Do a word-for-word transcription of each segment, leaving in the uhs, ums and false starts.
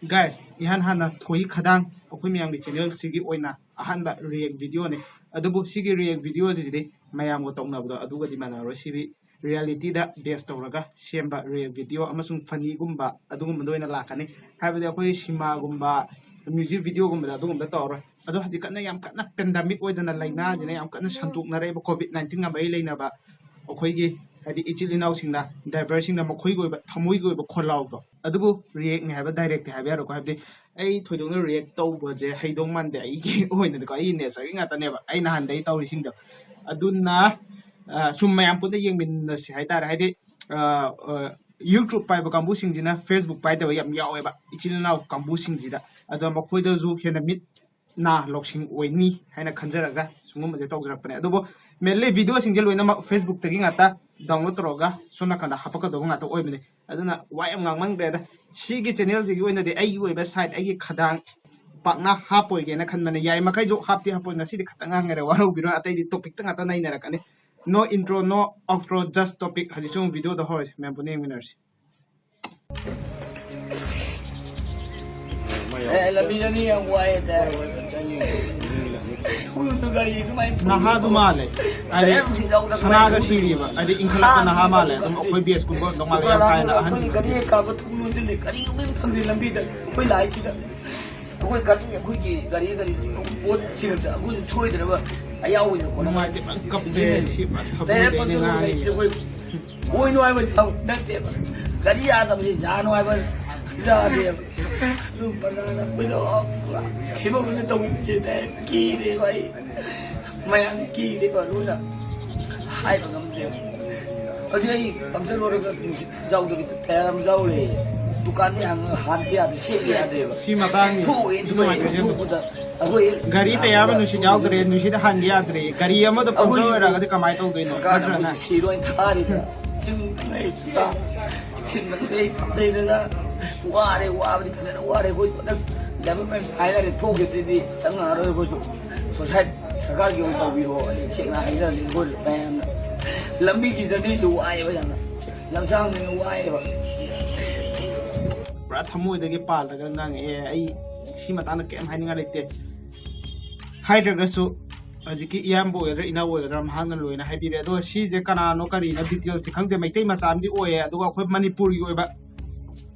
Guys, ꯏꯍꯥꯟ ꯍꯥꯟꯅ ꯊꯣꯏ ꯈꯗꯥꯡ ꯑꯩꯈꯣꯏ ꯃꯌꯥꯝꯒꯤ ꯆꯦꯅꯦꯜꯁꯤꯒꯤ ꯑꯣꯏꯅ ꯑꯍꯥꯟꯕ ꯔꯤꯌꯦꯛ ꯚꯤꯗꯤꯑꯣꯅꯤ꯫ ꯑꯗꯨꯕꯨ ꯁꯤꯒꯤ ꯔꯤꯌꯦꯛ ꯚꯤꯗꯤꯑꯣꯁꯤꯗꯤ ꯃꯌꯥꯝꯒ ꯇꯧꯅꯕꯗꯣ ꯑꯗꯨꯒꯗꯤ ꯃꯥꯟꯅꯔꯣꯏ꯫ ꯁꯤꯗꯤ ꯔꯤꯌꯦꯂꯤꯇꯤꯗ ꯕꯦꯁ ꯇꯧꯔꯒ ꯁꯦꯝꯕ ꯔꯤꯌꯦꯛ ꯚꯤꯗꯤꯑꯣ ꯑꯃꯁꯨꯡ ꯐꯅꯤꯒꯨꯝꯕ ꯑꯗꯨꯒꯨꯝꯕꯗ ꯑꯣꯏꯅ ꯂꯥꯛꯀꯅꯤ꯫ ꯍꯥꯏꯕꯗꯤ ꯑꯩꯈꯣꯏ ꯁꯤꯃꯥꯒꯨꯝꯕ, ꯃ꯭ꯌꯨꯖꯤꯛ ꯚꯤꯗꯤꯑꯣꯒꯨꯝꯕꯗ ꯑꯗꯨꯒꯨꯝꯕꯗ ꯇꯧꯔꯔꯣꯏ꯫ ꯑꯗꯣ ꯍꯧꯖꯤꯛ ꯀꯟꯅ, ꯌꯥꯝ ꯀꯟꯅ ꯄꯦꯟꯗꯥꯃꯤꯛ ꯑꯣꯏꯗꯅ ꯂꯥꯏꯅꯥꯁꯤꯅ ꯌꯥꯝ ꯀꯟꯅ ꯁꯟꯗꯣꯛꯅꯔꯛꯏꯕ ꯀꯣꯚꯤꯗ ꯅꯥꯏꯟꯇꯤꯟꯒ ꯃꯔꯤ ꯂꯩꯅꯕ ꯑꯩꯈꯣꯏꯒꯤ, ꯍꯥꯏꯗꯤ, ꯏꯆꯤꯜ ꯏꯅꯥꯎꯁꯤꯡꯅ, ꯗ꯭ꯔꯥꯏꯚꯔꯁꯤꯡꯅ ꯃꯈꯣꯏꯒꯤ ꯑꯣꯏꯕ ꯊꯃꯣꯏꯒꯤ ꯑꯣꯏꯕ ꯈꯣꯜꯂꯥꯎꯗꯣ, ꯑꯗꯨꯕꯨ ꯔꯤꯌꯦꯛꯅꯦ ꯍꯥꯏꯕ, ꯗꯥꯏꯔꯦꯛꯇꯤ ꯍꯥꯏꯕ ꯌꯥꯔꯣꯏꯀꯣ꯫ ꯍꯥꯏꯕꯗꯤ ꯑꯩ ꯊꯣꯏꯗꯣꯛꯅ ꯔꯤꯌꯦꯛ ꯇꯧꯕꯁꯦ ꯍꯩꯗꯧ ꯃꯥꯟꯗꯦ, ꯑꯩꯒꯤ ꯑꯣꯏꯅꯗꯤꯀꯣ, ꯑꯩꯒꯤ ꯅꯦꯆꯔꯒꯤ ꯉꯥꯛꯇꯅꯦꯕ ꯑꯩ ꯅꯍꯥꯟꯗꯩ ꯇꯧꯔꯤꯁꯤꯡꯗꯣ꯫ ꯑꯗꯨꯅ ꯑ, ꯁꯨꯝ ꯃꯌꯥꯝ ꯄꯨꯟꯅ ꯌꯦꯡꯃꯤꯟꯅꯁꯤ ꯍꯥꯏꯇꯥꯔꯦ꯫ ꯍꯥꯏꯗꯤ, ꯑ, ꯑ, ꯌꯨꯇ꯭ꯌꯨꯕ ꯄꯥꯏꯕ ꯀꯥꯡꯕꯨꯁꯤꯡꯁꯤꯅ ꯐꯦꯁꯕꯨꯛ ꯄꯥꯏꯗꯕ ꯌꯥꯝ ꯌꯥꯎꯋꯦꯕ, ꯏꯆꯤꯜ ꯏꯅꯥꯎ ꯀꯥꯡꯕꯨꯁꯤꯡꯁꯤꯗ꯫ ꯑꯗꯣ ꯃꯈꯣꯏꯗꯁꯨ ꯍꯦꯟꯅ ꯃꯤꯠ ꯅꯥ ꯂꯧꯁꯤꯡ ꯑꯣꯏꯅꯤ ꯍꯥꯏꯅ ꯈꯟꯖꯔꯒ ꯁꯨꯝꯒꯨꯝꯕꯁꯦ ꯇꯧꯖꯔꯛꯄꯅꯦ꯫ ꯑꯗꯨꯕꯨ mainly ꯚꯤꯗꯤꯑꯣꯁꯤꯡꯁꯦ ꯂꯣꯏꯅꯃꯛ ꯐꯦꯁꯕꯨꯛꯇꯒꯤ ꯉꯥꯛꯇ ꯗꯥꯎꯟꯂꯣꯗ ꯇꯧꯔꯒ ꯁꯣꯝ ꯅꯥꯀꯟꯗ ꯍꯥꯄꯛꯀꯗꯧꯕ ꯉꯥꯛꯇ ꯑꯣꯏꯕꯅꯦ꯫ ꯑꯗꯨꯅ ꯋꯥ ꯌꯥꯝ ꯉꯥꯡꯃꯟꯈ꯭ꯔꯦꯗ꯫ ꯁꯤꯒꯤ ꯆꯦꯅꯦꯜꯁꯤꯒꯤ ꯑꯣꯏꯅꯗꯤ ꯑꯩꯒꯤ ꯑꯣꯏꯕ ꯁꯥꯏꯠ, ꯑꯩꯒꯤ ꯈꯗꯥꯡ ꯄꯥꯛꯅ ꯍꯥꯞꯄꯣꯏꯒꯦꯅ ꯈꯟꯕꯅꯦ꯫ ꯌꯥꯏ ꯃꯈꯩꯁꯨ ꯍꯥꯞꯇꯤ ꯍꯥꯞꯄꯣꯏ꯫ ꯉꯁꯤꯗꯤ ꯈꯛꯇꯪ ꯉꯥꯡꯉꯔꯦ, ꯋꯥꯔꯧꯕꯤꯔꯣ꯫ ꯑꯇꯩꯗꯤ ꯇꯣꯄꯤꯛꯇ ꯉꯥꯛꯇ ꯅꯩꯅꯔꯛꯀꯅꯤ꯫ No intro, no outro, just topic꯫ ꯍꯧꯖꯤꯛꯁꯨ ꯑꯃꯨꯛ ꯚꯤꯗꯤꯑꯣꯗ ꯍꯧꯔꯁꯤ, ꯃꯌꯥꯝ ꯄꯨꯟꯅ ꯌꯦꯡꯃꯤꯟꯅꯔꯁꯤ꯫ ꯑꯦ, ꯂꯝꯕꯤꯗꯅꯤ ꯌꯥꯝ ꯋꯥꯏꯌꯦ ꯇꯥꯏ꯫ ꯁ꯭ꯀꯨꯜꯗ ꯒꯥꯔꯤ ꯑꯗꯨꯃꯥꯏꯅ ꯅꯍꯥꯗꯨ ꯃꯥꯜꯂꯦ꯫ ꯍꯥꯏꯗꯤ ꯒꯥꯔꯤ ꯑꯃ ꯊꯤꯡꯖꯍꯧꯗ ꯁꯅꯥꯒ ꯀꯃꯥꯏꯅ ꯁꯤꯔꯤꯕ꯫ ꯍꯥꯏꯗꯤ ꯏꯟꯈꯠꯂꯛꯄ ꯅꯍꯥ ꯃꯥꯜꯂꯦ꯫ ꯑꯗꯨꯝ ꯑꯩꯈꯣꯏ ꯕꯦꯁꯀꯨꯝꯕ ꯑꯣꯏꯔꯝꯗꯧ ꯃꯥꯜꯂꯦ, ꯌꯥꯝ ꯀꯥ ꯍꯦꯟꯅ ꯑꯍꯟ ꯑꯩꯈꯣꯏ ꯒꯥꯔꯤ ꯍꯦꯛ ꯀꯥꯕ ꯊꯣꯡ ꯂꯣꯟꯁꯤꯜꯂꯦ꯫ ꯀꯔꯤ ꯑꯃꯨꯛ ꯐꯪꯗꯦ ꯂꯝꯕꯤꯗ꯫ ꯑꯩꯈꯣꯏ ꯂꯥꯏꯁꯤꯗ ꯑꯩꯈꯣꯏ ꯒꯥꯔꯤ, ꯑꯩꯈꯣꯏꯒꯤ ꯒꯥꯔꯤ, ꯒꯥꯔꯤ ꯄꯣꯠ ꯁꯤꯔꯛꯇ ꯑꯩꯈꯣꯏ ꯁꯣꯏꯗ꯭ꯔꯕ ꯑꯌꯥꯎꯕꯁꯦ ꯀꯣꯟꯅ ꯅꯨꯡꯉꯥꯏꯇꯦ, ꯐꯖꯅ ꯀꯞꯄꯦ꯫ ꯁꯤ ꯐꯖ ꯂꯩꯔꯦ ꯐꯖꯕ ꯄꯛꯇꯕ ꯑꯩꯅ ꯂꯩꯇꯦ꯫ ꯉꯥꯡꯉꯤꯁꯦ꯫ ꯑꯩꯈꯣꯏ ꯑꯣꯏꯅꯨ ꯍꯥꯏꯕ ꯅꯠꯇꯦꯕ꯫ ꯒꯥꯔꯤ ꯌꯥꯗꯕꯁꯤ ꯌꯥꯅꯨ ꯍꯥꯏꯕ ꯌꯥꯗꯦꯕ꯫ ꯑꯗꯨ ꯄ꯭ꯔꯖꯥꯅ ꯑꯩꯈꯣꯏꯗ ꯄꯨꯔꯥ ꯐꯤꯕꯝ ꯑꯃ ꯇꯧꯕꯤꯕꯁꯦ ꯀꯤꯔꯦꯕ ꯑꯩ꯫ ꯃꯌꯥꯝꯁꯦ ꯀꯤꯔꯦꯕ ꯂꯣꯏꯅ꯫ ꯍꯥꯏꯕ ꯉꯝꯗꯦꯕ꯫ ꯍꯧꯖꯤꯛ ꯑꯩ ꯄꯪꯆꯔ ꯑꯣꯏꯔꯒ ꯌꯥꯎꯗꯕꯤꯗ ꯇꯌꯥꯔ ꯑꯃ ꯌꯥꯎꯔꯦ꯫ ꯗꯨꯀꯥꯟꯗꯤ ꯍꯥꯡꯉꯒ ꯍꯥꯟꯕ ꯌꯥꯗꯦ, ꯁꯦꯝꯕ ꯌꯥꯗꯦꯕ꯫ ꯁꯤ ꯃꯇꯥꯡꯅꯤ꯫ ꯊꯣꯛꯑꯦ, ꯁꯤ ꯊꯣꯛꯑꯦ, ꯅꯨꯡꯉꯥꯏꯇ꯭ꯔꯤꯁꯦ꯫ ꯊꯣꯛꯄꯗ ꯑꯩꯈꯣꯏ ꯒꯥꯔꯤ ꯇꯌꯥꯔ ꯃꯅꯨꯡꯁꯤꯗ ꯌꯥꯎꯗ꯭ꯔꯦ, ꯅꯨꯡꯁꯤꯠ ꯍꯥꯟꯒꯦ ꯌꯥꯗ꯭ꯔꯦ꯫ ꯒꯥꯔꯤ ꯑꯃꯗ ꯑꯩꯈꯣꯏ ꯄꯪꯆꯔ ꯑꯣꯏꯔꯛꯑꯒꯗꯤ ꯀꯃꯥꯏꯅ ꯇꯧꯗꯣꯏꯅꯣ? ꯁꯔꯀꯥꯔꯅ ꯅꯠꯇ꯭ꯔꯅ? ꯑꯩꯈꯣꯏ ꯁꯤ ꯂꯣꯏ ꯊꯥꯔꯤꯕ ꯆꯤꯡ ꯂꯩ, ꯆꯤꯡ ꯂꯩ, ꯂꯩꯗꯅ ꯋꯥꯔꯦ, ꯋꯥꯕꯗꯤ ꯐꯖꯅ ꯋꯥꯔꯦ꯫ ꯑꯩꯈꯣꯏ ꯐꯖꯅ ꯗꯦꯕꯂꯞꯃꯦꯟ ꯍꯥꯏꯅꯔꯦ, ꯊꯣꯛꯈꯤꯕꯗꯩꯗꯤ ꯆꯪꯉꯛꯑꯔꯣꯏ ꯑꯩꯈꯣꯏꯁꯨ꯫ ꯁꯣꯁꯥꯏꯠ ꯁꯔꯀꯥꯔꯒꯤ ꯑꯣꯏꯅ ꯇꯧꯕꯤꯔꯣ, ꯑꯩ ꯁꯦꯡꯅ ꯍꯥꯏꯖꯔꯒꯦ ꯑꯩꯈꯣꯏ ꯃꯌꯥꯝꯅ꯫ ꯂꯝꯕꯤꯒꯤ ꯖꯔꯅꯤꯁꯨ ꯋꯥꯏꯑꯦꯕ ꯌꯥꯝꯅ, ꯂꯝꯁꯥꯡꯁꯤꯅ ꯋꯥꯏꯑꯦꯕ꯫ ꯄꯨꯔꯥ ꯊꯃꯣꯏꯗꯒꯤ ꯄꯥꯜꯂꯒ ꯉꯥꯡꯉꯛꯑꯦ꯫ ꯑꯩ ꯁꯤ ꯃꯇꯥꯡꯗ ꯀꯩꯝ ꯍꯥꯏꯅꯤꯡꯉꯥꯏ ꯂꯩꯇꯦ꯫ ꯍꯥꯏꯗ꯭ꯔꯒꯁꯨ ꯍꯧꯖꯤꯛꯀꯤ ꯏꯌꯥꯝꯕ ꯑꯣꯏꯒꯗ꯭ꯔꯥ, ꯏꯅꯥꯎ ꯑꯣꯏꯒꯗ꯭ꯔꯥ, ꯃꯍꯥꯛꯅ ꯂꯣꯏꯅ ꯍꯥꯏꯕꯤꯔꯦ꯫ ꯑꯗꯣ ꯁꯤꯁꯦ ꯀꯅꯥꯅꯣ ꯀꯔꯤꯅꯣ details ꯁꯤ ꯈꯪꯗꯦ꯫ ꯃꯩꯇꯩ ꯃꯆꯥ ꯑꯃꯗꯤ ꯑꯣꯏꯌꯦ, ꯑꯗꯨꯒ ꯑꯩꯈꯣꯏ ꯃꯅꯤꯄꯨꯔꯒꯤ ꯑꯣꯏꯕ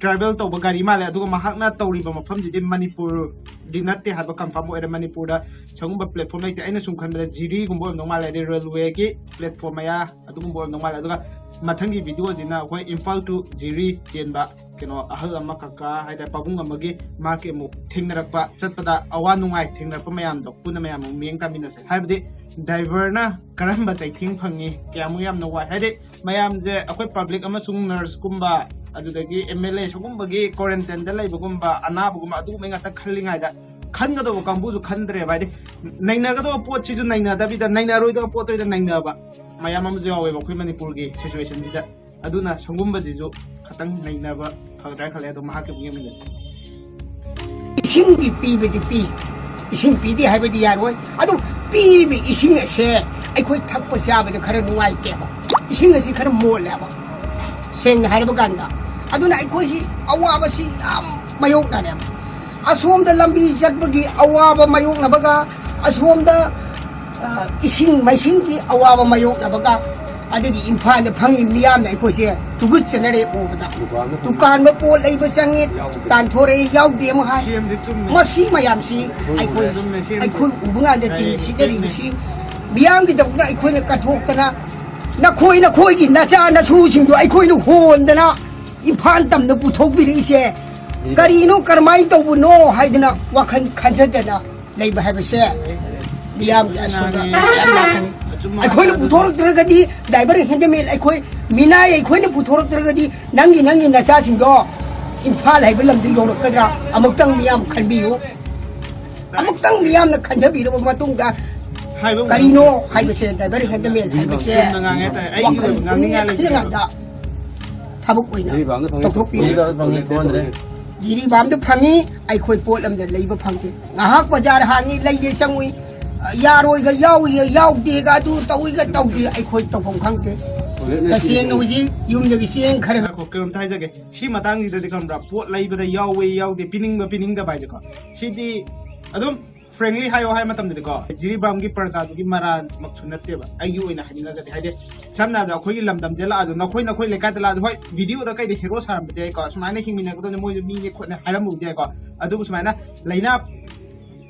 tribal ꯇꯧꯕ ꯒꯥꯔꯤ ꯃꯥꯜꯂꯦ꯫ ꯑꯗꯨꯒ ꯃꯍꯥꯛꯅ ꯇꯧꯔꯤꯕ ꯃꯐꯝꯁꯤꯗꯤ ꯃꯅꯤꯄꯨꯔꯗꯤ ꯅꯠꯇꯦ ꯍꯥꯏꯕ confirm ꯑꯣꯏꯔꯦ꯫ ꯃꯅꯤꯄꯨꯔꯗ ꯁꯤꯒꯨꯝꯕ platform ꯂꯩꯇꯦ꯫ ꯑꯩꯅ ꯁꯨꯝ ꯈꯟꯕꯗ ꯖꯤꯔꯤꯒꯨꯝꯕ ꯑꯣꯏꯔꯝꯗꯧ ꯃꯥꯜꯂꯦ, ꯑꯗꯩ railway ꯒꯤ platform ꯃꯌꯥ ꯑꯗꯨꯒꯨꯝꯕ ꯑꯣꯏꯔꯝꯗꯧ ꯃꯥꯜꯂꯦ꯫ ꯑꯗꯨꯒ ꯃꯊꯪꯒꯤ video ꯁꯤꯅ ꯑꯩꯈꯣꯏ ꯏꯝꯐꯥꯜ to ꯖꯤꯔꯤ ꯆꯦꯟꯕ ꯀꯩꯅꯣ, ꯑꯍꯜ ꯑꯃ, ꯀꯀꯥ ꯍꯥꯏꯇꯥꯔꯦ, ꯄꯥꯕꯨꯡ ꯑꯃꯒꯤ ꯃꯥꯒꯤ ꯑꯃꯨꯛ ꯊꯦꯡꯅꯔꯛꯄ, ꯆꯠꯄꯗ ꯑꯋꯥ ꯅꯨꯡꯉꯥꯏ ꯊꯦꯡꯅꯔꯛꯄ ꯃꯌꯥꯝꯗꯣ ꯄꯨꯟꯅ ꯃꯌꯥꯝ ꯑꯃꯨꯛ ꯃꯤꯠꯌꯦꯡ ꯇꯥꯃꯤꯟꯅꯁꯦ꯫ ꯍꯥꯏꯕꯗꯤ driver ꯅ ꯀꯔꯝꯕ ꯆꯩꯊꯦꯡ ꯐꯪꯉꯤ, ꯀꯌꯥꯃꯨꯛ ꯌꯥꯝꯅ ꯋꯥꯏ, ꯍꯥꯏꯗꯤ ꯃꯌꯥꯝꯁꯦ ꯑꯩꯈꯣꯏ public ꯑꯃꯁꯨꯡ nurse ꯀꯨꯝꯕ, ꯑꯗꯨꯗꯒꯤ MLA ꯁꯤꯒꯨꯝꯕꯒꯤ quarantine ꯗ ꯂꯩꯕꯒꯨꯝꯕ, ꯑꯅꯥꯕꯒꯨꯝꯕ, ꯑꯗꯨꯒꯨꯝꯕꯩ ꯉꯥꯛꯇ ꯈꯜꯂꯤꯉꯩꯗ, ꯈꯟꯒꯗꯧꯕ ꯀꯥꯡꯕꯨꯁꯨ ꯈꯟꯗ꯭ꯔꯦꯕ꯫ ꯍꯥꯏꯗꯤ ꯅꯩꯅꯒꯗꯧꯕ ꯄꯣꯠꯁꯤꯁꯨ ꯅꯩꯅꯗꯕꯤꯗ, ꯅꯩꯅꯔꯣꯏꯗꯧꯕ ꯄꯣꯠꯇ ꯑꯣꯏꯅ ꯅꯩꯅꯕ ꯃꯌꯥꯝ ꯑꯃꯁꯨ ꯌꯥꯎꯋꯦꯕ ꯑꯩꯈꯣꯏ ꯃꯅꯤꯄꯨꯔꯒꯤ situation ꯁꯤꯗ꯫ ꯑꯗꯨꯅ ꯁꯪꯒꯨꯝꯕꯁꯤꯁꯨ ꯈꯇꯪ ꯅꯩꯅꯕ ꯐꯒꯗ꯭ꯔꯥ ꯈꯜꯂꯦ꯫ ꯑꯗꯣ ꯃꯍꯥꯛꯀꯤ ꯑꯃꯨꯛ ꯌꯦꯡꯃꯤꯟꯅꯁꯤ꯫ ꯏꯁꯤꯡꯗꯤ ꯄꯤꯕꯗꯤ ꯄꯤ, ꯏꯁꯤꯡ ꯄꯤꯗꯦ ꯍꯥꯏꯕꯗꯤ ꯌꯥꯔꯣꯏ꯫ ꯑꯗꯨ ꯄꯤꯔꯤꯕ ꯏꯁꯤꯡ ꯑꯁꯦ ꯑꯩꯈꯣꯏ ꯊꯛꯄ ꯆꯥꯕꯗ ꯈꯔ ꯅꯨꯡꯉꯥꯏꯇꯦꯕ꯫ ꯏꯁꯤꯡ ꯑꯁꯤ ꯈꯔ ꯃꯣꯠꯂꯦꯕ, ꯁꯦꯡꯅ ꯍꯥꯏꯔꯕ ꯀꯥꯟꯗ꯫ ꯑꯗꯨꯅ ꯑꯩꯈꯣꯏꯁꯤ ꯑꯋꯥꯕꯁꯤ ꯌꯥꯝ ꯃꯥꯌꯣꯛꯅꯔꯦꯕ꯫ ꯑꯁꯣꯝꯗ ꯂꯝꯕꯤ ꯆꯠꯄꯒꯤ ꯑꯋꯥꯕ ꯃꯥꯌꯣꯛꯅꯕꯒ, ꯑꯁꯣꯝꯗ ꯑ, ꯏꯁꯤꯡ ꯃꯥꯏꯁꯤꯡꯒꯤ ꯑꯋꯥꯕ ꯃꯥꯌꯣꯛꯅꯕꯒ, ꯑꯗꯒꯤ ꯏꯝꯐꯥꯜꯗ ꯐꯪꯉꯤ ꯃꯤꯌꯥꯝꯅ ꯑꯩꯈꯣꯏꯁꯦ ꯇꯨꯒꯠꯆꯅꯔꯦ ꯎꯕꯗ꯫ ꯗꯨꯀꯥꯟꯗ ꯄꯣꯠ ꯂꯩꯕ ꯆꯪꯉꯤ, ꯇꯥꯟꯊꯣꯔꯛꯏ, ꯌꯥꯎꯗꯦ ꯑꯃꯨꯛ ꯍꯥꯏ꯫ ꯃꯁꯤ ꯃꯌꯥꯝꯁꯤ ꯑꯩꯈꯣꯏ, ꯑꯩꯈꯣꯏ ꯎꯕ ꯀꯥꯟꯗ ꯇꯤꯟ ꯁꯤꯠꯅꯔꯤꯕꯁꯤ ꯃꯤꯌꯥꯝꯒꯤꯗꯃꯛꯇ ꯑꯩꯈꯣꯏꯅ ꯀꯠꯊꯣꯛꯇꯅ, ꯅꯈꯣꯏ, ꯅꯈꯣꯏꯒꯤ ꯅꯆꯥ ꯅꯁꯨꯁꯤꯡꯗꯣ ꯑꯩꯈꯣꯏꯅ ꯍꯣꯟꯗꯅ ꯏꯝꯐꯥꯜ ꯇꯝꯅ ꯄꯨꯊꯣꯛꯄꯤꯔꯛꯏꯁꯦ ꯀꯔꯤꯅꯣ, ꯀꯔꯝꯍꯥꯏꯅ ꯇꯧꯕꯅꯣ ꯍꯥꯏꯗꯅ ꯋꯥꯈꯜ ꯈꯟꯊꯗꯅ ꯂꯩꯕ ꯍꯥꯏꯕꯁꯦ ꯃꯤꯌꯥꯝꯒꯤ ꯑꯁꯣꯏꯕ ꯃꯌꯥꯝ ꯂꯥꯛꯀꯅꯤ꯫ ꯑꯩꯈꯣꯏꯅ ꯄꯨꯊꯣꯔꯛꯇ꯭ꯔꯒꯗꯤ, driver handyman ꯑꯩꯈꯣꯏ, ꯃꯤꯅꯥꯏ ꯑꯩꯈꯣꯏꯅ ꯄꯨꯊꯣꯔꯛꯇ꯭ꯔꯒꯗꯤ, ꯅꯪꯒꯤ, ꯅꯪꯒꯤ ꯅꯆꯥꯁꯤꯡꯗꯣ ꯏꯝꯐꯥꯜ ꯍꯥꯏꯕ ꯂꯝꯗ ꯌꯧꯔꯛꯀꯗ꯭ꯔꯥ? ꯑꯃꯨꯛꯇꯪ ꯃꯤꯌꯥꯝ ꯈꯟꯕꯤꯌꯨ꯫ ꯑꯃꯨꯛꯇꯪ ꯃꯤꯌꯥꯝꯅ ꯈꯟꯊꯕꯤꯔꯕ ꯃꯇꯨꯡꯗ, ꯀꯔꯤꯅꯣ ꯍꯥꯏꯕꯁꯦ, driver handyman ꯍꯥꯏꯕꯁꯦ ꯋꯥꯈꯜ ꯃꯨꯟꯅ ꯈꯜꯂꯀꯥꯟꯗ ꯊꯕꯛ ꯑꯣꯏꯅ ꯇꯧꯊꯣꯛꯄꯤꯌꯨ꯫ ꯖꯤꯔꯤꯕꯥꯝꯗ ꯐꯪꯉꯤ, ꯑꯩꯈꯣꯏ ꯄꯣꯠ ꯑꯝꯇ ꯂꯩꯕ ꯐꯪꯗꯦ꯫ ꯉꯥꯏꯍꯥꯛ ꯕꯖꯥꯔ ꯍꯥꯡꯉꯤ, ꯂꯩꯒꯦ ꯆꯪꯉꯨꯏ, ꯌꯥꯔꯣꯏꯒ ꯌꯥꯎꯏꯒ ꯌꯥꯎꯗꯦꯒ, ꯑꯗꯨ ꯇꯧꯏꯒ ꯇꯧꯗꯦ, ꯑꯩꯈꯣꯏ ꯇꯧꯐꯝ ꯈꯪꯗꯦ꯫ ꯇꯁꯦꯡꯅ ꯍꯧꯖꯤꯛ ꯌꯨꯝꯗꯒꯤ ꯆꯦꯡ ꯈꯔ ꯉꯥꯏꯈꯣ, ꯀꯩꯅꯣꯝꯇ ꯍꯥꯏꯖꯒꯦ꯫ ꯁꯤ ꯃꯇꯥꯡꯁꯤꯗꯗꯤ ꯈꯪꯕ꯭ꯔꯥ, ꯄꯣꯠ ꯂꯩꯕꯗ ꯌꯥꯎꯋꯦ ꯌꯥꯎꯗꯦ, ꯄꯤꯅꯤꯡꯕ ꯄꯤꯅꯤꯡꯗꯕ ꯍꯥꯏꯁꯦꯀꯣ, ꯁꯤꯗꯤ ꯑꯗꯨꯝ frankly ꯍꯥꯏꯌꯣ ꯍꯥꯏ ꯃꯇꯝꯗꯗꯤꯀꯣ, ꯖꯤꯔꯤꯕꯥꯝꯒꯤ ꯄ꯭ꯔꯖꯥꯗꯨꯒꯤ ꯃꯔꯥꯜꯃꯛꯁꯨ ꯅꯠꯇꯦꯕ꯫ ꯑꯩꯒꯤ ꯑꯣꯏꯅ ꯍꯥꯏꯅꯤꯡꯉꯒꯗꯤ, ꯍꯥꯏꯗꯤ ꯁꯝꯅ ꯍꯥꯏꯔꯕꯗ ꯑꯩꯈꯣꯏꯒꯤ ꯂꯝꯗꯝꯁꯦ ꯂꯥꯛꯑꯁꯨ, ꯅꯈꯣꯏ ꯅꯈꯣꯏ ꯂꯩꯀꯥꯏꯗ ꯂꯥꯛꯑꯁꯨ, ꯍꯣꯏ, ꯚꯤꯗꯤꯑꯣꯗ ꯀꯩꯗ ꯍꯦꯔꯣ ꯁꯥꯔꯝꯕꯗꯤ ꯌꯥꯏꯀꯣ, ꯁꯨꯃꯥꯏꯅ ꯍꯤꯡꯃꯤꯟꯅꯒꯗꯕꯅꯤ, ꯃꯣꯏꯁꯨ ꯃꯤꯅꯤ ꯈꯣꯠꯅꯤ ꯍꯥꯏꯔꯝꯕꯕꯨꯗꯤ ꯌꯥꯏꯀꯣ꯫ ꯑꯗꯨꯕꯨ ꯁꯨꯃꯥꯏꯅ ꯂꯥꯏꯅꯥ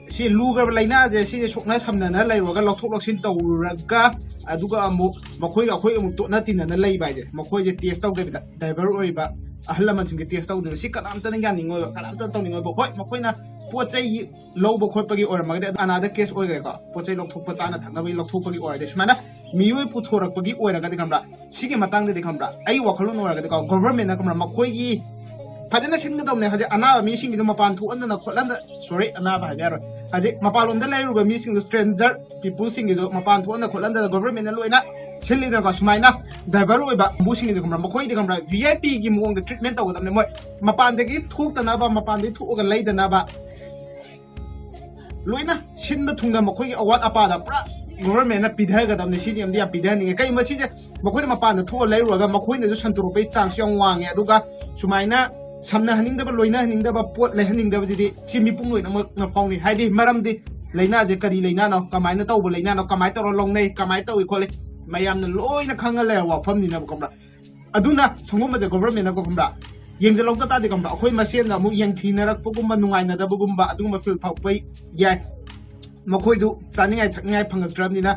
ꯁꯤ ꯂꯨꯈ꯭ꯔꯕ ꯂꯥꯏꯅꯥꯁꯦ ꯁꯤꯁꯦ ꯁꯣꯛꯅ ꯁꯝꯅꯅ ꯂꯩꯔꯨꯔꯒ, ꯂꯧꯊꯣꯛ ꯂꯧꯁꯤꯟ ꯇꯧꯔꯨꯔꯒ, ꯑꯗꯨꯒ ꯑꯃꯨꯛ ꯃꯈꯣꯏꯒ ꯑꯩꯈꯣꯏ ꯑꯃꯨꯛ ꯇꯣꯠꯅ ꯇꯤꯟꯅꯅ ꯂꯩꯕ ꯍꯥꯏꯁꯦ, ꯃꯈꯣꯏꯁꯦ ꯇꯦꯁ ꯇꯧꯗꯕꯤꯗ, ꯗ꯭ꯔꯥꯏꯚꯔ ꯑꯣꯏꯔꯤꯕ ꯑꯍꯜ ꯂꯃꯟꯁꯤꯡꯁꯦ ꯇꯦꯁ ꯇꯧꯗꯕ, ꯁꯤ ꯀꯅꯥꯝꯇꯅ ꯌꯥꯅꯤꯡꯉꯣꯏꯕ, ꯀꯅꯥꯝꯇꯅ ꯇꯧꯅꯤꯡꯉꯣꯏꯕ꯫ ꯍꯣꯏ, ꯃꯈꯣꯏꯅ ꯄꯣꯠ ꯆꯩ ꯂꯧꯕ ꯈꯣꯠꯄꯒꯤ ꯑꯣꯏꯔꯝꯃꯒꯗꯤ, ꯑꯅꯥꯗ ꯀꯦꯁ ꯑꯣꯏꯈ꯭ꯔꯦꯀꯣ, ꯄꯣꯠ ꯆꯩ ꯂꯧꯊꯣꯛꯄ, ꯆꯥꯅ ꯊꯛꯅꯕꯒꯤ ꯂꯧꯊꯣꯛꯄꯒꯤ ꯑꯣꯏꯔꯗꯤ, ꯁꯨꯃꯥꯏꯅ ꯃꯤꯑꯣꯏ ꯄꯨꯊꯣꯔꯛꯄꯒꯤ ꯑꯣꯏꯔꯒꯗꯤ, ꯈꯪꯕ꯭ꯔꯥ, ꯁꯤꯒꯤ ꯃꯇꯥꯡꯗꯗꯤ, ꯈꯪꯕ꯭ꯔꯥ, ꯑꯩ ꯋꯥꯈꯜꯂꯣꯟ ꯑꯣꯏꯔꯒꯗꯤꯀꯣ, ꯒꯣꯚꯔꯟꯃꯦꯟꯠꯅ, ꯈꯪꯕ꯭ꯔꯥ, ꯃꯈꯣꯏꯒꯤ ꯐꯖꯅ ꯁꯤꯟꯒꯗꯧꯕꯅꯦ꯫ ꯍꯧꯖꯤꯛ ꯑꯅꯥꯕ ꯃꯤꯁꯤꯡꯒꯤꯗꯣ ꯃꯄꯥꯟ ꯊꯣꯛꯍꯟꯗꯅ ꯈꯣꯠꯍꯟꯗ, ꯁꯣꯔꯤ, ꯑꯅꯥꯕ ꯍꯥꯏꯕ ꯌꯥꯔꯣꯏ, ꯍꯧꯖꯤꯛ ꯃꯄꯥꯟꯂꯣꯝꯗ ꯂꯩꯔꯨꯕ ꯃꯤꯁꯤꯡꯗꯣ, ꯁ꯭ꯇ꯭ꯔꯦꯟꯖꯔ ꯄꯤꯄꯜꯁꯤꯡꯒꯤꯗꯣ ꯃꯄꯥꯟ ꯊꯣꯛꯍꯟꯗ ꯈꯣꯠꯍꯟꯗꯅ ꯒꯣꯚꯔꯟꯃꯦꯟꯠꯅ ꯂꯣꯏꯅ ꯁꯤꯜꯂꯤꯗꯅꯀꯣ꯫ ꯁꯨꯃꯥꯏꯅ ꯗ꯭ꯔꯥꯏꯚꯔ ꯑꯣꯏꯕ ꯀꯥꯡꯕꯨꯁꯤꯡꯒꯤꯗꯤ, ꯈꯪꯕ꯭ꯔꯥ, ꯃꯈꯣꯏꯗꯤ, ꯈꯪꯕ꯭ꯔꯥ, ꯚꯤ ꯑꯥꯏ ꯄꯤꯒꯤ ꯃꯑꯣꯡꯗ ꯇ꯭ꯔꯤꯠꯃꯦꯟꯠ ꯇꯧꯒꯗꯕꯅꯦ꯫ ꯃꯣꯏ ꯃꯄꯥꯟꯗꯒꯤ ꯊꯣꯛꯇꯅꯕ, ꯃꯄꯥꯟꯗꯒꯤ ꯊꯣꯛꯑꯒ ꯂꯩꯗꯅꯕ, ꯂꯣꯏꯅ ꯁꯤꯟꯕ ꯊꯨꯡꯅ ꯃꯈꯣꯏꯒꯤ ꯑꯋꯥꯠ ꯑꯄꯥꯗ ꯄꯨꯔꯥ ꯒꯣꯚꯔꯟꯃꯦꯟꯠꯅ ꯄꯤꯊꯒꯗꯕꯅꯤ꯫ ꯁꯤꯗꯤ ꯑꯃꯗꯤ ꯌꯥꯝ ꯄꯤꯊꯍꯟꯅꯤꯡꯉꯦ꯫ ꯀꯩꯒꯨꯝꯕ ꯁꯤꯁꯦ ꯃꯈꯣꯏꯅ ꯃꯄꯥꯟꯗ ꯊꯣꯛꯑ ꯂꯩꯔꯨꯔꯒ ꯃꯈꯣꯏꯅꯁꯨ ꯁꯟꯇꯣꯔꯛꯄꯒꯤ ꯆꯥꯟꯁ ꯌꯥꯝ ꯋꯥꯡꯉꯦ꯫ ꯑꯗꯨꯒ ꯁꯨꯃꯥꯏꯅ ꯁꯝꯅꯍꯟꯅꯤꯡꯗꯕ, ꯂꯣꯏꯅꯍꯟꯅꯤꯡꯗꯕ, ꯄꯣꯠ ꯂꯩꯍꯟꯅꯤꯡꯗꯕꯁꯤꯗꯤ ꯁꯤ ꯃꯤꯄꯨꯝ ꯂꯣꯏꯅꯃꯛꯅ ꯐꯥꯎꯅꯤ꯫ ꯍꯥꯏꯗꯤ ꯃꯔꯝꯗꯤ ꯂꯥꯏꯅꯥꯁꯦ ꯀꯔꯤ ꯂꯥꯏꯅꯥꯅꯣ, ꯀꯃꯥꯏꯅ ꯇꯧꯕ ꯂꯥꯏꯅꯥꯅꯣ, ꯀꯃꯥꯏꯅ ꯇꯧꯔ ꯂꯧꯅꯩ, ꯀꯃꯥꯏꯅ ꯇꯧꯏ ꯈꯣꯠꯂꯤ, ꯃꯌꯥꯝꯅ ꯂꯣꯏꯅ ꯈꯪꯉ ꯂꯩꯔ ꯋꯥꯐꯝꯅꯤꯅꯕ, ꯈꯪꯕ꯭ꯔꯥ? ꯑꯗꯨꯅ ꯁꯪꯒꯣꯝꯕꯁꯦ ꯒꯣꯚꯔꯟꯃꯦꯟꯠꯅꯀꯣ, ꯈꯪꯕ꯭ꯔꯥ, ꯌꯦꯡꯁꯤꯜꯍꯧꯗ ꯇꯥꯔꯗꯤ, ꯈꯪꯕ꯭ꯔꯥ, ꯑꯩꯈꯣꯏ ꯃꯁꯦꯟꯗ ꯑꯃꯨꯛ ꯌꯦꯡꯊꯤꯅꯔꯛꯄꯒꯨꯝꯕ, ꯅꯨꯡꯉꯥꯏꯅꯗꯕꯒꯨꯝꯕ, ꯑꯗꯨꯒꯨꯝꯕ ꯐꯤꯜ ꯐꯥꯎꯔꯛꯄ ꯌꯥꯏ꯫ ꯃꯈꯣꯏꯗꯨ ꯆꯥꯅꯤꯡꯉꯥꯏ ꯊꯛꯅꯤꯡꯉꯥꯏ ꯐꯪꯉꯛꯇ꯭ꯔꯕꯅꯤꯅ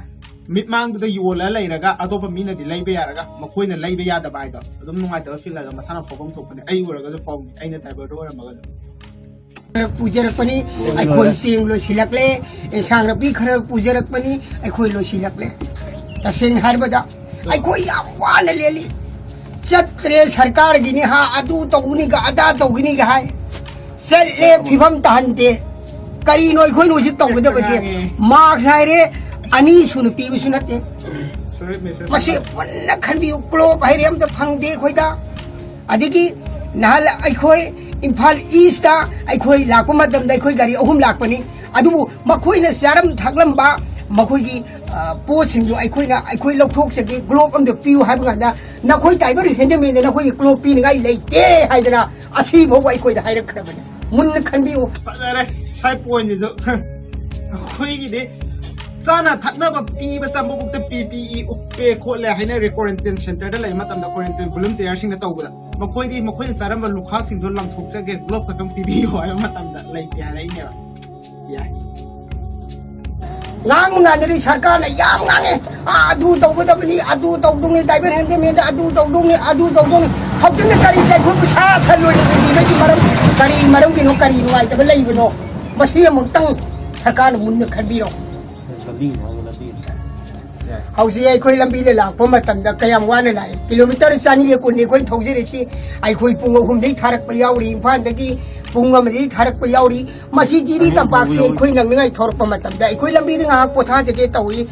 ꯃꯤꯠꯃꯥꯡꯗꯨꯗ ꯌꯣꯜꯂ ꯂꯩꯔꯒ ꯑꯇꯣꯞꯄ ꯃꯤꯅꯗꯤ ꯂꯩꯕ ꯌꯥꯔꯒ ꯃꯈꯣꯏꯅ ꯂꯩꯕ ꯌꯥꯗꯕ ꯍꯥꯏꯗꯣ, ꯑꯗꯨꯝ ꯅꯨꯡꯉꯥꯏꯇꯕ ꯐꯤꯜ ꯍꯥꯏꯗꯣ ꯃꯁꯥꯅ ꯐꯥꯎꯐꯝ ꯊꯣꯛꯄꯅꯦ꯫ ꯑꯩ ꯎꯔꯒꯁꯨ ꯐꯥꯎꯅꯤ, ꯑꯩꯅ ꯗ꯭ꯔꯥꯏꯚꯔꯗꯣ ꯑꯣꯏꯔꯝꯃꯒꯁꯨ꯫ ꯈꯔ ꯄꯨꯖꯔꯛꯄꯅꯤ꯫ ꯑꯩꯈꯣꯏ ꯆꯦꯡ ꯂꯣꯏꯁꯤꯜꯂꯛꯂꯦ, ꯑꯦꯟꯁꯥꯡ ꯅꯥꯄꯤ ꯈꯔ ꯄꯨꯖꯔꯛꯄꯅꯤ꯫ ꯑꯩꯈꯣꯏ ꯂꯣꯏꯁꯤꯜꯂꯛꯂꯦ꯫ ꯇꯁꯦꯡꯅ ꯍꯥꯏꯔꯕꯗ ꯑꯩꯈꯣꯏ ꯌꯥꯝ ꯋꯥꯅ ꯂꯦꯜꯂꯤ꯫ ꯆꯠꯇ꯭ꯔꯦ, ꯁꯔꯀꯥꯔꯒꯤꯅꯤ ꯍꯥ, ꯑꯗꯨ ꯇꯧꯒꯅꯤꯒ ꯑꯗꯥ ꯇꯧꯒꯅꯤꯒ ꯍꯥꯏ, ꯆꯠꯂꯦ, ꯐꯤꯕꯝ ꯇꯥꯍꯟꯗꯦ꯫ ꯀꯔꯤꯅꯣ ꯑꯩꯈꯣꯏꯅ ꯍꯧꯖꯤꯛ ꯇꯧꯒꯗꯕꯁꯦ? ꯃꯥꯛꯁ ꯍꯥꯏꯔꯦ, ꯑꯅꯤ ꯁꯨꯅ ꯄꯤꯕꯁꯨ ꯅꯠꯇꯦ꯫ ꯃꯁꯤ ꯄꯨꯟꯅ ꯈꯟꯕꯤꯌꯨ꯫ ꯀ꯭ꯂꯣꯛ ꯍꯥꯏꯔꯦ, ꯑꯝꯇ ꯐꯪꯗꯦ ꯑꯩꯈꯣꯏꯗ꯫ ꯑꯗꯒꯤ ꯅꯍꯥꯟ ꯑꯩꯈꯣꯏ ꯏꯝꯐꯥꯜ ꯏꯁꯇ ꯑꯩꯈꯣꯏ ꯂꯥꯛꯄ ꯃꯇꯝꯗ ꯑꯩꯈꯣꯏ ꯒꯥꯔꯤ ꯑꯍꯨꯝ ꯂꯥꯛꯄꯅꯤ꯫ ꯑꯗꯨꯕꯨ ꯃꯈꯣꯏꯅ ꯆꯥꯔꯝ ꯊꯛꯂꯝꯕ, ꯃꯈꯣꯏꯒꯤ, ꯑ, ꯄꯣꯠꯁꯤꯡꯗꯨ ꯑꯩꯈꯣꯏꯅ, ꯑꯩꯈꯣꯏ ꯂꯧꯊꯣꯛꯆꯒꯦ, ꯒ꯭ꯂꯣꯕ ꯑꯝꯇ ꯄꯤꯌꯨ ꯍꯥꯏꯕ ꯀꯥꯟꯗ, "ꯅꯈꯣꯏ ꯗ꯭ꯔꯥꯏꯚꯔ ꯍꯦꯟꯗꯃꯦꯟꯗ ꯅꯈꯣꯏꯒꯤ ꯒ꯭ꯂꯣꯕ ꯄꯤꯅꯤꯡꯉꯥꯏ ꯂꯩꯇꯦ" ꯍꯥꯏꯗꯅ ꯑꯁꯤꯐꯥꯎꯕ ꯑꯩꯈꯣꯏꯗ ꯍꯥꯏꯔꯛꯈ꯭ꯔꯕꯅꯤ꯫ ꯃꯨꯟꯅ ꯈꯟꯕꯤꯌꯨ꯫ ꯐꯖꯔꯦ, ꯁꯥꯏ ꯄꯣꯏꯟꯁꯤꯁꯨ꯫ ꯑꯩꯈꯣꯏꯒꯤꯗꯤ ꯆꯥꯅ ꯊꯛꯅꯕ ꯄꯤꯕ ꯆꯪꯕꯕꯨꯛꯇ ꯄꯤ ꯄꯤ ꯏ ꯎꯞꯄꯦ ꯈꯣꯠꯂꯦ ꯍꯥꯏꯅꯔꯦ꯫ ꯀ꯭ꯋꯥꯔꯦꯟꯇꯤꯟ ꯁꯦꯟꯇꯔꯗ ꯂꯩꯕ ꯃꯇꯝꯗ ꯀ꯭ꯋꯥꯔꯦꯟꯇꯤꯟ ꯚꯣꯂꯨꯟꯇꯤꯌꯔꯁꯤꯡꯅ ꯇꯧꯕꯗ, ꯃꯈꯣꯏꯗꯤ ꯃꯈꯣꯏꯅ ꯆꯥꯔꯝꯕ ꯂꯨꯈꯥꯛꯁꯤꯡꯗꯣ ꯂꯪꯊꯣꯛꯆꯒꯦ, ꯒ꯭ꯂꯣꯕ ꯈꯛꯇꯪ ꯄꯤꯕꯤꯌꯨ ꯍꯥꯏꯕ ꯃꯇꯝꯗ ꯂꯩꯇꯦ ꯍꯥꯏꯔꯛꯏꯅꯦꯕ꯫ ꯌꯥꯏ꯫ ꯉꯥꯡꯕ ꯉꯥꯡꯗ꯭ꯔꯗꯤ ꯁꯔꯀꯥꯔꯅ ꯌꯥꯝ ꯉꯥꯡꯉꯦ꯫ "ꯑꯥ, ꯑꯗꯨ ꯇꯧꯒꯗꯕꯅꯤ, ꯑꯗꯨ ꯇꯧꯗꯧꯅꯤ, ꯗ꯭ꯔꯥꯏꯚꯔ ꯍꯦꯟꯗꯃꯦꯟꯗ ꯑꯗꯨ ꯇꯧꯗꯧꯅꯤ, ꯑꯗꯨ ꯇꯧꯗꯧꯅꯤ"꯫ ꯍꯧꯖꯤꯛꯅ ꯀꯔꯤ ꯑꯩꯈꯣꯏ ꯄꯩꯁꯥ ꯁꯟ ꯂꯣꯏꯅ ꯄꯤꯕꯒꯤ ꯃꯔꯝ, ꯀꯔꯤ ꯃꯔꯝꯒꯤꯅꯣ, ꯀꯔꯤ ꯅꯨꯡꯉꯥꯏꯇꯕ ꯂꯩꯕꯅꯣ? ꯃꯁꯤ ꯑꯃꯨꯛꯇꯪ ꯁꯔꯀꯥꯔꯅ ꯃꯨꯟꯅ ꯈꯟꯕꯤꯔꯣ꯫ ꯂꯝꯕꯤꯒꯤ ꯃꯑꯣꯡꯗ ꯂꯝꯕꯤ꯫ ꯍꯧꯖꯤꯛ ꯑꯩꯈꯣꯏ ꯂꯝꯕꯤꯗ ꯂꯥꯛꯄ ꯃꯇꯝꯗ ꯀꯌꯥꯝ ꯋꯥꯅ ꯂꯥꯛꯏ꯫ ꯀꯤꯂꯣꯃꯤꯇꯔ ꯆꯅꯤꯒ ꯀꯨꯟꯅꯤ ꯑꯩꯈꯣꯏ ꯊꯧꯖꯔꯤꯁꯤ꯫ ꯑꯩꯈꯣꯏ ꯄꯨꯡ ꯑꯍꯨꯝꯗꯒꯤ ꯊꯥꯔꯛꯄ ꯌꯥꯎꯔꯤ, ꯏꯝꯐꯥꯜꯗꯒꯤ ꯄꯨꯡ ꯑꯃꯗꯒꯤ ꯊꯥꯔꯛꯄ ꯌꯥꯎꯔꯤ꯫ ꯃꯁꯤ ꯖꯤꯔꯤ ꯇꯝꯄꯥꯛꯁꯤ ꯑꯩꯈꯣꯏ ꯅꯪꯅꯤꯡꯉꯥꯏ ꯊꯧꯔꯛꯄ ꯃꯇꯝꯗ ꯑꯩꯈꯣꯏ ꯂꯝꯕꯤꯗ ꯉꯥꯏꯍꯥꯛ ꯄꯣꯊꯥꯖꯒꯦ ꯇꯧꯏ꯫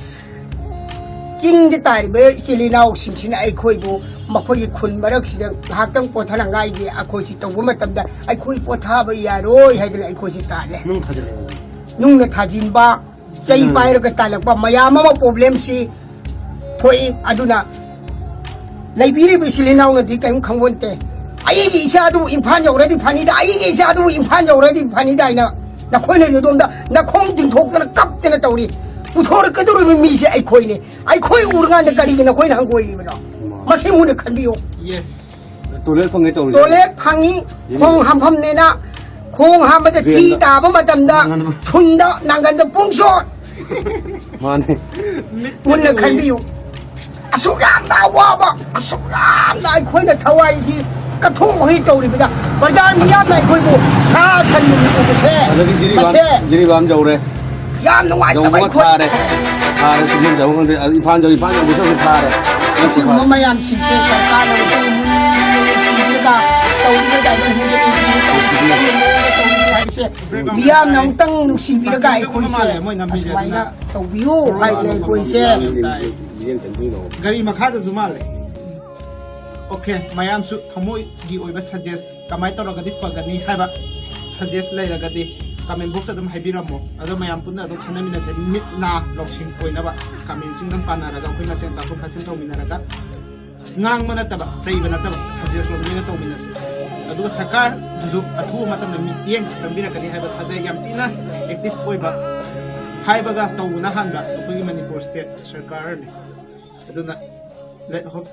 ꯆꯤꯡꯗ ꯇꯥꯔꯤꯕ ꯏꯆꯤꯜ ꯏꯅꯥꯎꯁꯤꯡꯁꯤꯅ ꯑꯩꯈꯣꯏꯕꯨ ꯃꯈꯣꯏꯒꯤ ꯈꯨꯟ ꯃꯔꯛꯁꯤꯗ ꯉꯥꯏꯍꯥꯛꯇꯪ ꯄꯣꯊꯥꯅꯉꯥꯏꯒꯤ ꯑꯩꯈꯣꯏꯁꯤ ꯇꯧꯕ ꯃꯇꯝꯗ ꯑꯩꯈꯣꯏ ꯄꯣꯊꯥꯕ ꯌꯥꯔꯣꯏ ꯍꯥꯏꯗꯅ ꯑꯩꯈꯣꯏꯁꯤ ꯇꯥꯜꯂꯦ꯫ ꯅꯨꯡ ꯊꯥꯖꯤꯜꯂꯦ꯫ ꯅꯨꯡꯅ ꯊꯥꯖꯤꯟꯕ, ꯆꯩ ꯎꯝ꯫ ꯄꯥꯏꯔꯒ ꯇꯥꯜꯂꯛꯄ ꯃꯌꯥꯝ ꯑꯃ ꯄ꯭ꯔꯣꯕ꯭ꯂꯦꯝꯁꯤ ꯊꯣꯛꯏ꯫ ꯑꯗꯨꯅ ꯂꯩꯕꯤꯔꯤꯕ ꯏꯆꯤꯜ ꯏꯅꯥꯎꯅꯗꯤ ꯀꯔꯤꯝ ꯈꯪꯕꯣꯟꯇꯦ꯫ "ꯑꯩꯒꯤ ꯏꯆꯥꯗꯨꯕꯨ ꯏꯝꯐꯥꯜ ꯌꯧꯔꯗꯤ ꯐꯅꯤꯗ, ꯑꯩꯒꯤ ꯏꯆꯥꯗꯨꯕꯨ ꯏꯝꯐꯥꯜ ꯌꯧꯔꯗꯤ ꯐꯅꯤꯗ" ꯍꯥꯏꯅ ꯅꯈꯣꯏꯅ ꯑꯗꯣꯝꯗ ꯅꯈꯣꯡ ꯇꯤꯡꯊꯣꯛꯇꯅ ꯀꯞꯇꯅ ꯇꯧꯔꯤ꯫ ꯄꯨꯊꯣꯔꯛꯀꯗꯧꯔꯤꯕ ꯃꯤꯁꯦ ꯑꯩꯈꯣꯏꯅꯤ꯫ ꯑꯩꯈꯣꯏ ꯎꯔꯀꯥꯟꯗ ꯀꯔꯤꯒꯤ ꯅꯈꯣꯏꯅ ꯍꯪꯒꯣꯏꯔꯤꯕꯅꯣ? ꯃꯁꯤ ꯃꯨꯟꯅ ꯈꯟꯕꯤꯌꯨ꯫ ꯌꯦꯁ꯫ ꯇꯣꯏꯂꯦꯠ ꯐꯪꯉꯦ ꯇꯧꯔꯤ꯫ ꯇꯣꯏꯂꯦꯠ ꯐꯪꯉꯤ, ꯎꯝ꯫ ꯈꯣꯡ ꯍꯥꯝꯐꯝꯅꯦꯅ ꯈꯣꯡ ꯍꯥꯝꯕꯗ ꯊꯤ ꯗ꯭ꯔꯦꯟꯗ꯫ ꯇꯥꯕ ꯃꯇꯝꯗ ꯅꯥꯀꯟꯗ꯫ ꯊꯨꯟꯗ ꯅꯥꯀꯟꯗ ꯄꯨꯡꯁꯣꯠ꯫ ꯃꯥꯅꯦ꯫ ꯃꯨꯟꯅ ꯈꯟꯕꯤꯌꯨ꯫ ꯑꯁꯨꯛ ꯌꯥꯝꯅ ꯑꯋꯥꯕ, ꯑꯁꯨꯛ ꯌꯥꯝꯅ ꯑꯩꯈꯣꯏꯅ ꯊꯋꯥꯏꯁꯤ ꯀꯠꯊꯣꯛ ꯃꯈꯩ ꯇꯧꯔꯤꯕꯗ ꯄ꯭ꯔꯖꯥ ꯃꯤꯌꯥꯝꯅ ꯑꯩꯈꯣꯏꯕꯨ ꯁꯥ ꯁꯟ ꯎꯕꯁꯦ, ꯖꯤꯔꯤꯕꯥꯝ, ꯃꯁꯦ ꯖꯤꯔꯤꯕꯥꯝ ꯌꯧꯔꯦ꯫ ꯌꯥꯝ ꯅꯨꯡꯉꯥꯏꯇꯕ ꯌꯧꯕꯒ ꯑꯩꯈꯣꯏ ꯊꯥꯔꯦ꯫ ꯊꯥꯔꯦ, ꯇꯨꯝꯐꯝ ꯆꯥꯐꯝ ꯈꯪꯗꯦ꯫ ꯑꯗꯨ ꯏꯝꯐꯥꯜ ꯌꯧꯔꯦ, ꯏꯝꯐꯥꯜ ꯌꯧꯕꯁꯨ ꯑꯃꯨꯛ ꯊꯥꯔꯦ꯫ ꯑꯁꯤꯒꯨꯝꯕ ꯃꯌꯥꯝꯁꯤꯡꯁꯦ ꯁꯔꯀꯥꯔꯅ ꯑꯃꯨꯛꯇꯪ ꯃꯨꯟꯅ ꯌꯦꯡꯁꯤꯟꯕꯤꯔꯒ ꯇꯧꯔꯤꯕ ꯗꯥꯏꯚꯔ ꯍꯦꯟꯗꯃꯦꯟꯁꯤꯡꯁꯤ ꯇꯧꯕ ꯃꯑꯣꯡꯗ ꯇꯧꯕꯤꯌꯨ ꯍꯥꯏꯕꯁꯦ ꯃꯤꯌꯥꯝꯅ ꯑꯃꯨꯛꯇꯪ ꯅꯨꯡꯁꯤꯕꯤꯔꯒ ꯑꯩꯈꯣꯏꯁꯦ ꯑꯁꯨꯃꯥꯏꯅ ꯇꯧꯕꯤꯌꯨ ꯍꯥꯏꯗꯅ ꯑꯩꯈꯣꯏꯁꯦ꯫ ꯒꯥꯔꯤ ꯃꯈꯥꯗꯁꯨ ꯃꯥꯜꯂꯦ꯫ ꯑꯣꯀꯦ, ꯃꯌꯥꯝꯁꯨ ꯊꯃꯣꯏꯒꯤ ꯑꯣꯏꯕ ꯁꯖꯦꯁ ꯀꯃꯥꯏꯅ ꯇꯧꯔꯒꯗꯤ ꯐꯒꯅꯤ ꯍꯥꯏꯕ ꯁꯖꯦꯁ ꯂꯩꯔꯒꯗꯤ ꯀꯃꯦꯟ ꯕꯣꯛꯁ ꯑꯗꯨꯝ ꯍꯥꯏꯕꯤꯔꯝꯃꯣ꯫ ꯑꯗꯣ ꯃꯌꯥꯝ ꯄꯨꯟꯅ ꯑꯗꯨꯝ ꯈꯟꯅꯃꯤꯟꯅꯁꯦ꯫ ꯃꯤꯠ ꯅꯥ ꯂꯧꯁꯤꯡ ꯑꯣꯏꯅꯕ ꯀꯃꯦꯟꯁꯤꯡ ꯑꯗꯨꯝ ꯄꯥꯟꯅꯔꯒ, ꯑꯩꯈꯣꯏ ꯃꯁꯦꯟ ꯇꯥꯊꯣꯛ ꯇꯥꯁꯤꯟ ꯇꯧꯃꯤꯟꯅꯔꯒ, ꯉꯥꯡꯕ ꯅꯠꯇꯕ, ꯆꯩꯕ ꯅꯠꯇꯕ, ꯁꯖꯦꯁ ꯂꯧꯃꯤꯟꯅ ꯇꯧꯃꯤꯟꯅꯁꯦ꯫ ꯑꯗꯨꯒ ꯁꯔꯀꯥꯔꯗꯨꯁꯨ ꯑꯊꯨꯕ ꯃꯇꯝꯗ ꯃꯤꯠꯌꯦꯡ ꯆꯪꯕꯤꯔꯛꯀꯅꯤ ꯍꯥꯏꯕ ꯊꯥꯖꯩ꯫ ꯌꯥꯝ ꯊꯤꯅ ꯑꯦꯛꯇꯤꯚ ꯑꯣꯏꯕ, ꯍꯥꯏꯕꯒ ꯇꯧꯕꯅ ꯍꯥꯟꯕ ꯑꯩꯈꯣꯏꯒꯤ ꯃꯅꯤꯄꯨꯔ ꯁ꯭ꯇꯦꯠ ꯁꯔꯀꯥꯔꯅꯤ꯫ ꯑꯗꯨꯅ let hope